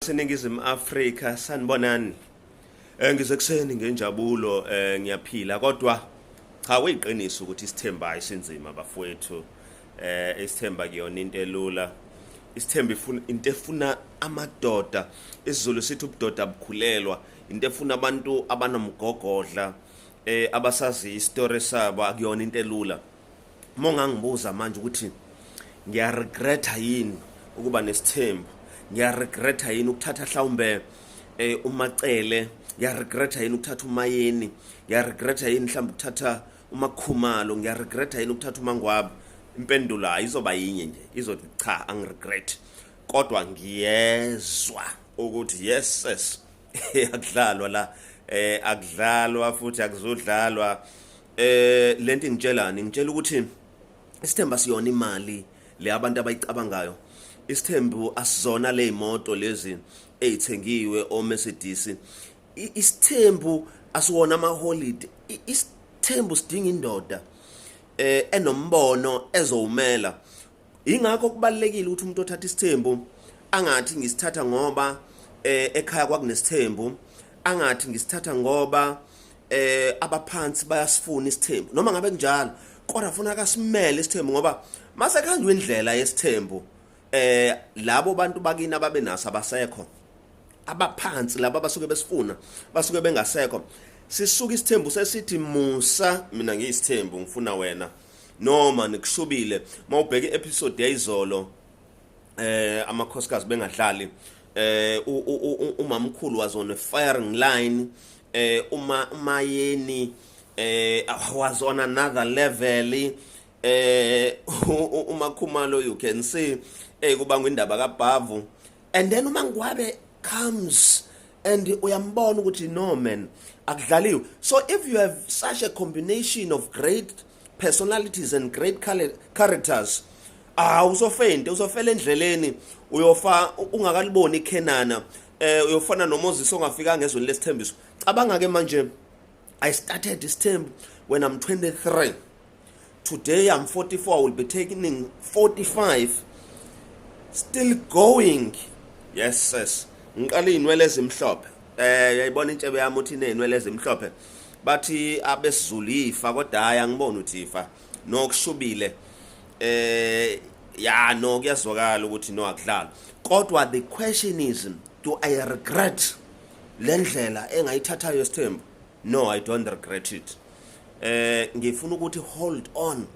Seningizimu Afrika, sanibonani. Ngizekuseni ngenjabulo, ngiyaphila, kodwa cha, kuyiqiniso ukuthi isithemba ayisinzima, bafowethu. Isithemba kuyona into elula. Isithemba ifuna into efuna amadoda. IsiZulu sithi ubudoda bukhulelwa. Into efuna abantu abanomgogodla, abasazi istory sabo, akuyona into elula. Mongangibuza manje ukuthi ngiyaregreta yini ukuba nesithembu, ngiyaregreta yini ukuthatha mhlawumbe uMacele, ngiyaregreta yini ukuthatha uMayeni, ngiyaregreta yini mhlawumbe ukuthatha uMakhumalo, ngiyaregreta yini ukuthatha uMangwabe, impendulo ayizoba yinye nje, izothi cha, angiregret, kodwa ngiyezwa ukuthi yes, akudlalwa la, akudlalwa futhi akuzodlalwa. Lento ingitshelani? Ngitshela ukuthi isithembu siyona imali le abantu abayicabangayo. Isithembu asizona le moto lezi ezithengiwe, o Mercedes. Isithembu asiwona ama holiday. Isithembu sidinga indoda enombono ezowumela. Ingakho kubalekile ukuthi umuntu othatha isithembu angathi ngisithatha ngoba ekhaya kwakunesithembu, angathi ngisithatha ngoba abaphansi bayasifuna isithembu. Noma ngabe kunjalo, kodwa funa kasimele isithembu, ngoba mase kuhanjwe indlela yesithembu, labo bantu bakini ababe naso abasekho, abaphansi laba abasuke besifuna basuke bengasekho. Sisuka isithembu sesithi, "Musa, mina ngiyisithembu, ngifuna wena," noma nikushubile. Mawubheka i-episode yayizolo, amakhosikazi bengadlali, umamkhulu was on a firing line, uma uMayeni was on another level, uMakhumalo, you can see kubangwa indaba kaBhavu, and then uMangwabe comes and uyambona ukuthi no man, akudlaliwe. So if you have such a combination of great personalities and great characters, ah, uzofende, uzofela endleleni, uyofa ungakaliboni iKhenana, uyofana noMoses ongafikanga ezweni lesithembiso. Cabanga ke manje, I started isithembu when I'm 23. Today I'm 44, I will be taking 45, still going. Yes, ngiqala inwele ezimhlophe. Uyayibona intshebe yami uthi inenwele ezimhlophe. Bathi abesizulu ifa, kodwa hayi, angiboni ukuthi ifa nokushubile. Ya, no, kuyazwakala ukuthi no, akudlala, kodwa the question is, do I regret le ndlela engayithathayo esithembu? No, I don't regret it. Ngifuna ukuthi hold on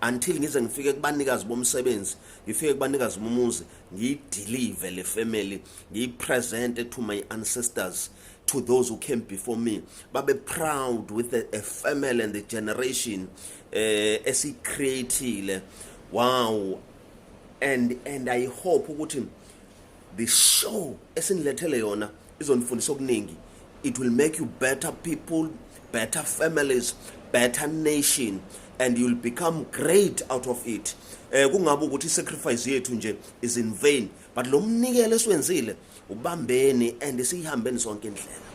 until ngize ngifike kubanikazi bomsebenzi, ngifike kubanikazi bomuzi, ngiyideliver le family, ngiyipresent to my ancestors, to those who came before me, babe proud with a family and the generation esicreateile. Wow, and I hope ukuthi the show esinilethele yona izonifundisa okuningi. It will make you better people, better families, better nation, and you'll become great out of it. Kungabe ukuthi sacrifice yethu nje is in vain, but lo mnikelo esiwenzile ubambeni and sihambeni sonke indlela.